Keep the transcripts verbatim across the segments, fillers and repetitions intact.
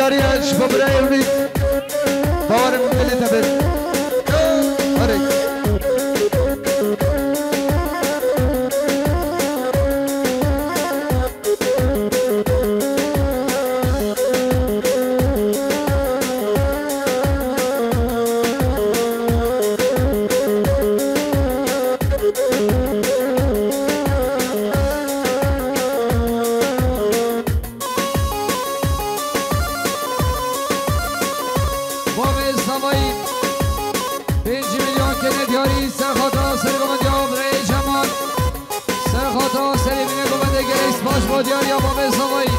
Arya ji bo birayê wî bawerim dilê te be. Erê. Bavê Zavayî pênc milyon kene diyarî, serxata sergomendiya birayê Cemal. Serxata serê bîne govendê gelek spas bo diyariya bavê Zavayî.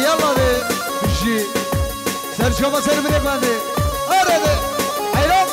Yalla be, jî. Ser çava ser bire bende. Arede. Hayran.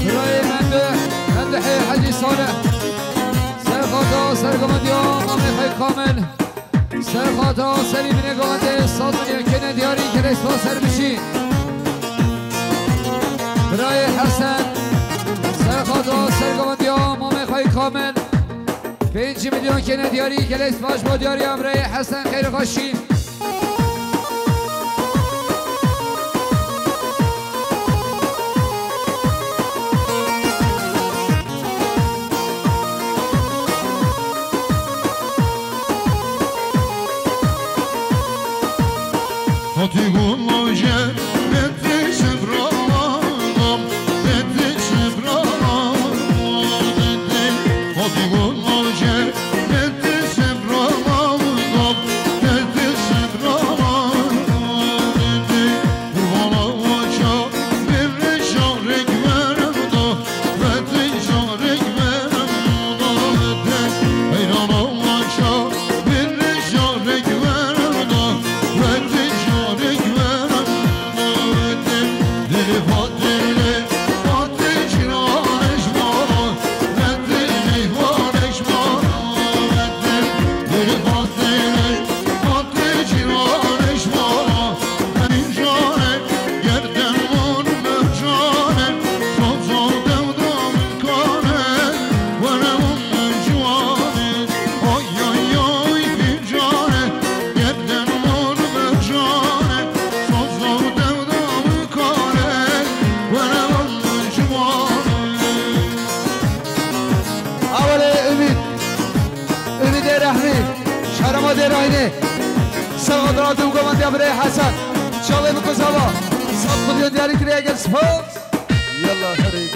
Birayê Mendih, Mendihê Hecî Salih. Serxata sergomendiya mamê xwe Kamil. Serxata serî binê govendê sed milyon kene diyarî, gelek spas ser bişî. Birayê Hesen, serxata Amin. Pêncî milyon kêne diyarî, gelek spas bo diyarî Emreyê Hesen, xêr û xweşî. Awelê Ümîd. Ümîdê Rehmî. Şerema dê rayne. Serxadra tu gomandiya birê Hesen. Çalê bi kuzava. Sat milyon diyarî kireye gel spas. Yallah herî.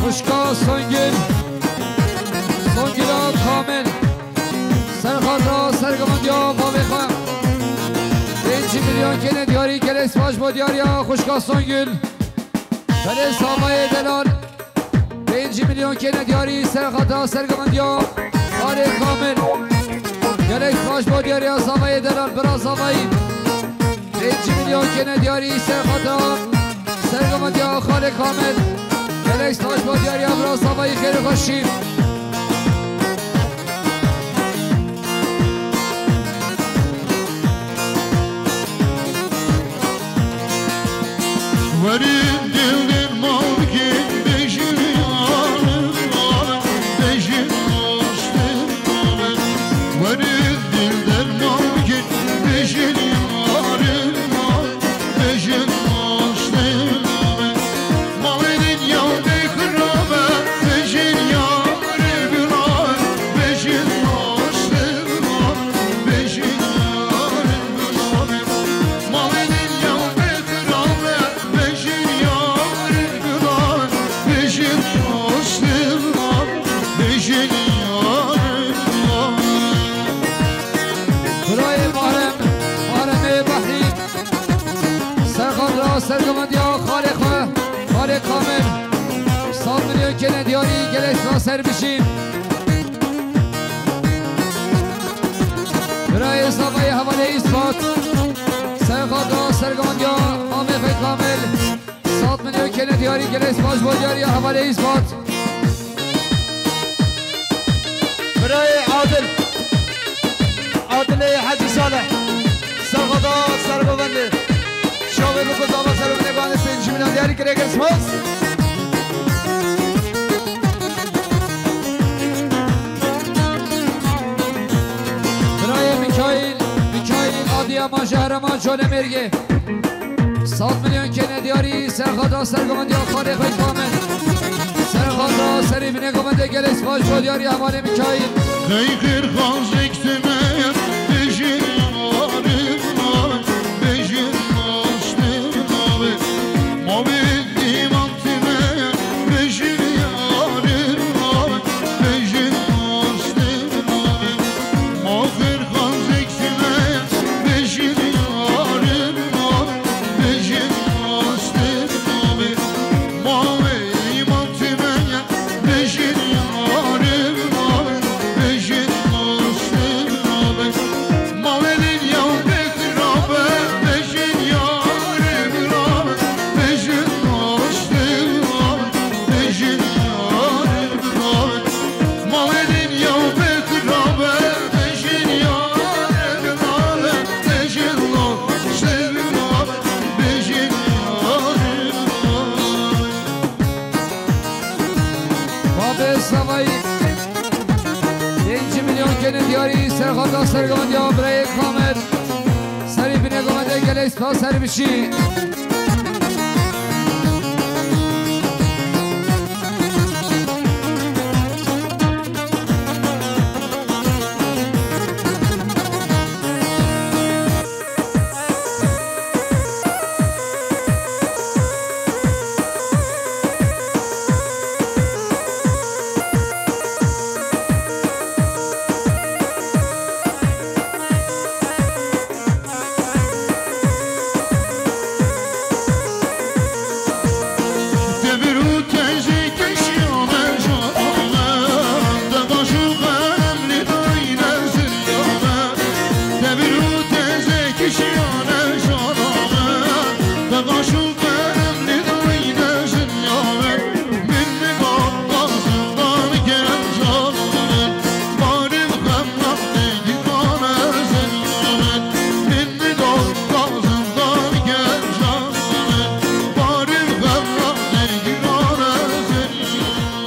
Xwişka Songül, Songüla Kamil, serxatira sergimandiya bavê xwe. Pêncî milyon kêne diyarî, gelek spas bo diyariya xwişka Songül. Belê Savayê Delal, pêncî milyon kêne diyarî, serxatira sergimandiya Xalê Kamil. Gelek spas bo diyariya Savayê Delal, bira Savayî. Pêncî milyon kêne diyarî serxatira sergimandiya Xalê Kamil. Gelek spas bo diyariya bira Savayî, xêr û xweşî. Werin dilden mal bikin, bejin yarim, bejin dostum. Werin dilden mal bikin, bejin yarim, bejin dostum. Malê dinya bê xirabe, bejin yarê gula, bejin dostum, bejin yarê gula. Malê dinya bê xirabe, bejin yarê gula, bejin dostum, bejin yarê gula. Birayê Mahrem, Mahremê Behrî. Serxatira sergimandiya xalê xwe, xalê Kamil. Sed milyon kêne diyarî, gelek spas, ser bijî. Birayê Savayê hevalê Îspat. Serxatira sergimandiya mamê xwe Kamil. Sed milyon kêne diyarî, gelek spas bo diyariya hevalê Îspat. Birayê Adil. Adilê Hecî Salih. Serxada sergovendê. Şovê bi ku zava sergovendê gane pêncî milyon diyarî kirê, gelek spas. Birayê Mikaîl, Mikaîl Adiyama ji herêma Colemêrgê. Sed milyon kene diyarî, serxada sergovendiya xalê xwe kamin. Serxada serî binê govendê gelê spas bo diyarî hevalê Mikaîl. Qey xêrxazek tine, bêjin yarim navê, bêjin dostim navê. Mavê îman tine, bêjin yarim navê, bêjin dostim navê. Ma xêrxazek tine, bêjin yarim navê, bêjin dostim navê. Mavê îman tine, bêjin yarim navê, bêjin dostim navê. Mavê dinya bê xirabe, bêjin yarim navê, bêjin dostim navê, bêjin yarim navê. Mavê dinya bê xirabe, bêjin yarim navê, bêjin dostim navê, bêjin yarim navê. Babê Savayî, pênc milyon kene diyarî, serxada sergovendiya birayê Kamer. Serî binê govendê gelê spas ser bişî. Demir û tezê kişiyane jana me, dedaş û qelemlî dayne ziryane. Demir û tezê kişiyane jana me, dedaş û qelemlî dayne ziryane. Min niga gazindan kem jana me, barim xemla tê girane ziryane. Min niga gazindan kem jana me, barim xemla tê girane ziryane.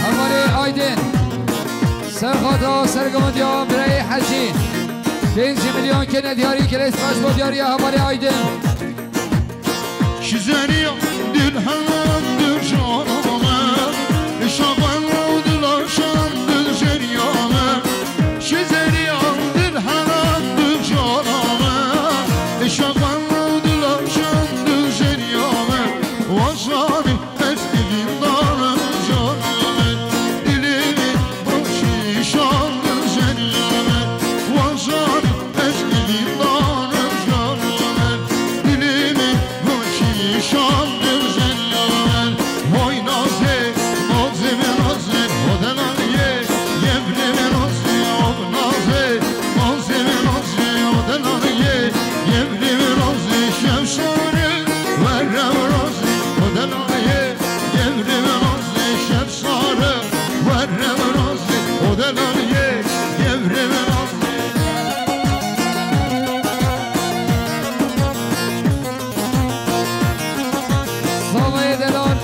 Hevalê Aydin, serxada sergovendiya birayê Hecî. Pênc milyon kene diyarî, gelê spas bo diyariya hevalê Aydin. Şizeniya dil helan dil janame, şaban dil şan dil jeniyame. Şizeniya dil helan dil janame, şaban dil şan dil jeniyame. Wazani ez dilîm danim janame, dilî min boşî şan dil jeniyame. Wazani ez dilîm danim janame, dilî min boşî şan dil jeniyame. Hoy nazê, nazê min nazê, o delaliyê, yevrê min nazê, o nazê, nazê min nazê, o delaliyê, yevrê min nazê, şev şorê, werre min nazê, o delaliyê, yevrê min nazê, şev sare, werre min nazê, o delaliyê, yevrê min nazê. Zavayê delal,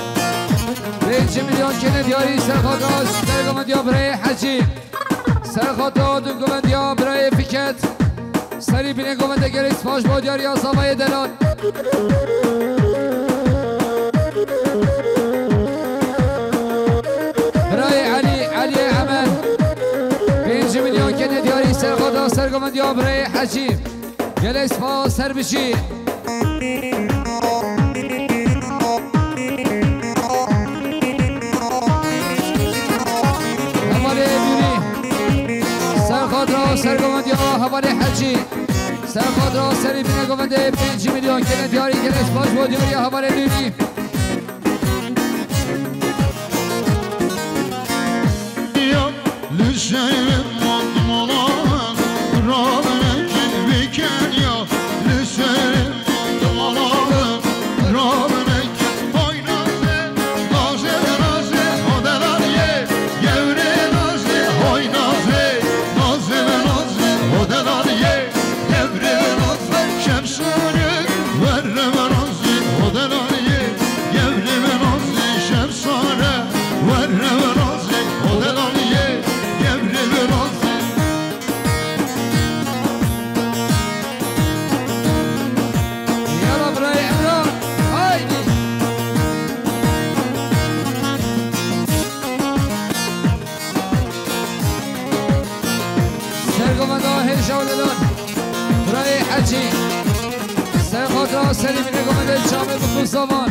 pênc milyon kene diyarî, serxada sergovendiya birayê Hecî. Serxada dil govendiya birayê Fiket. Serî binê govendê gelê spas bo diyariya zavayê delal. Birayê Elî, Elîyê Emen. Pênc milyon kene diyarî, serxada sergovendiya birayê Hecî. Gelek spas, ser bijî. Hevalê Nûrî. Serxadra sergovendiya hevalê Hecî. Serxadra serî binê govendê pêncî milyon kene diyarî, gelek spas bo diyariya hevalê Nûrî. Ya, li ser matmala, ravnekin vê kenya, li ser matmala, ravnekin. Hay nazê, nazê, nazê, o delaliyê, yevrê nazê, hay nazê, nazê, nazê, o delaliyê, yevrê nazê, şemsarê, werre nazê, o delaliyê, yevrê nazê. Ser xatira serî binê gomedê çavê bi Mustafa.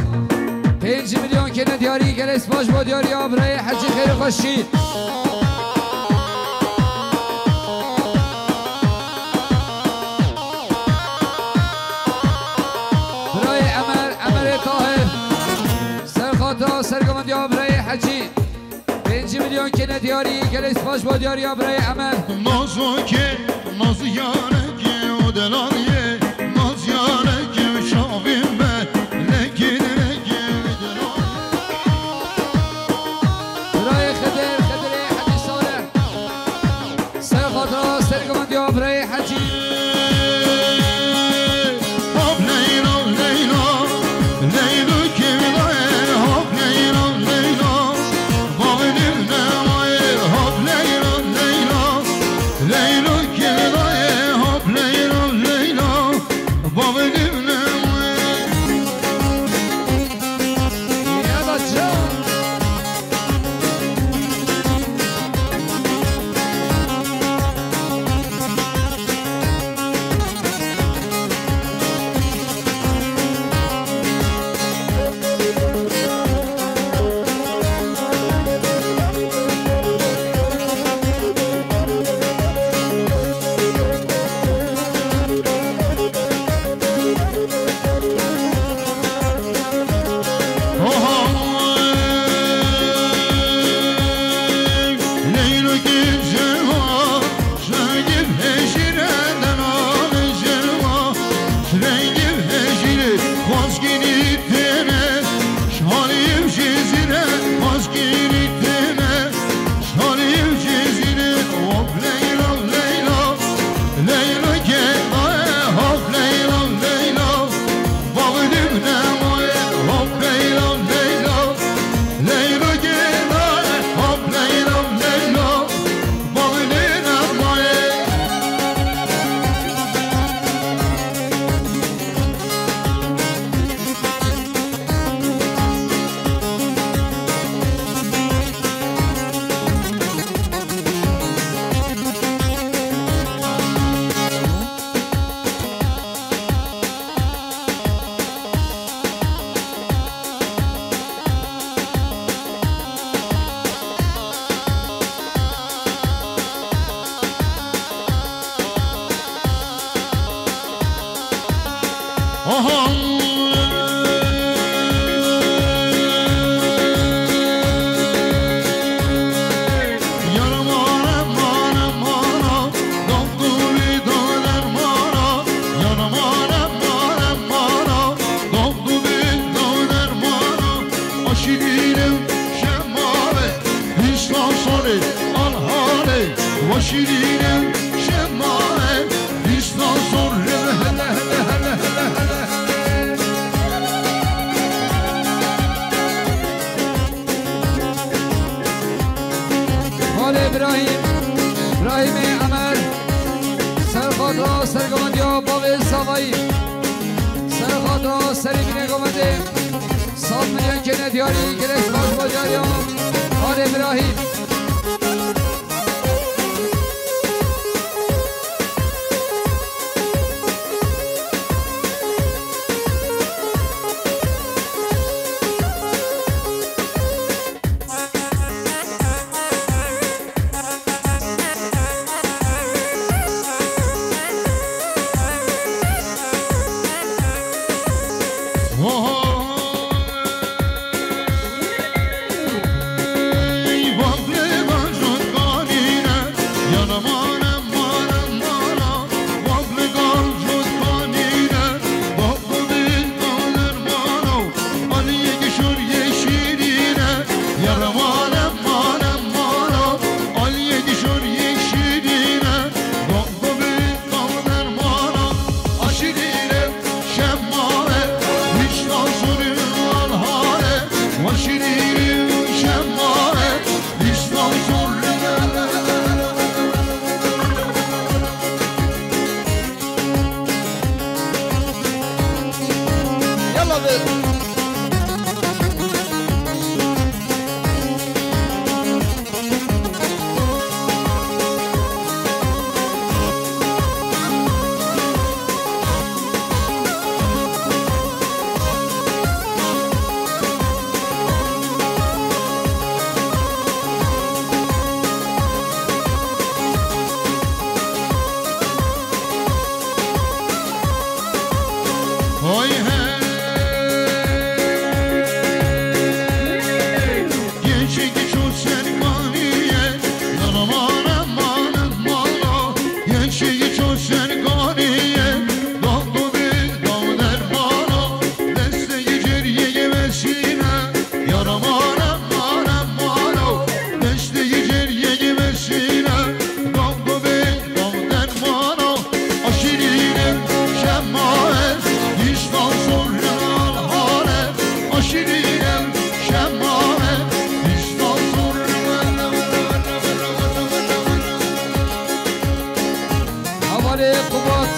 Pênc milyon kêne diyarî, gelek spas bo diyariya birayê Hecî Xêr Xweşî. Birayê Emer, Emerê Tahir. Ser xatira sergomendiya birayê Hecî. Pêncî milyon kêne diyarî, gelek spas bo diyariya birayê Emer. Nazokê, naziyareke û delaliyê, naziyareke û şavîn be, lekê, lekê û delaliyê. Birayê Xedir, Xedirê Hecî Salih. Ser xatira sergomendiya birayê Hecî. Hop Leyla, Leyla, Leyla kevdaye, hop Leyla, Leyla, bavê nîv nemaye, hop Leyla, Leyla, Leyla kevdaye, hop Leyla, Leyla, bavê nîv nemaye. Ya da can. Xalê Îbrahîm, Îbrahîmê Emer, ser xatira sergovendiya bavê Savayî, ser xatira serê binê govendê, sed milyon kêne diyarî, gelek spas bo diyariya Xalê Îbrahîm. Hevalê Qubat,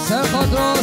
ser xatira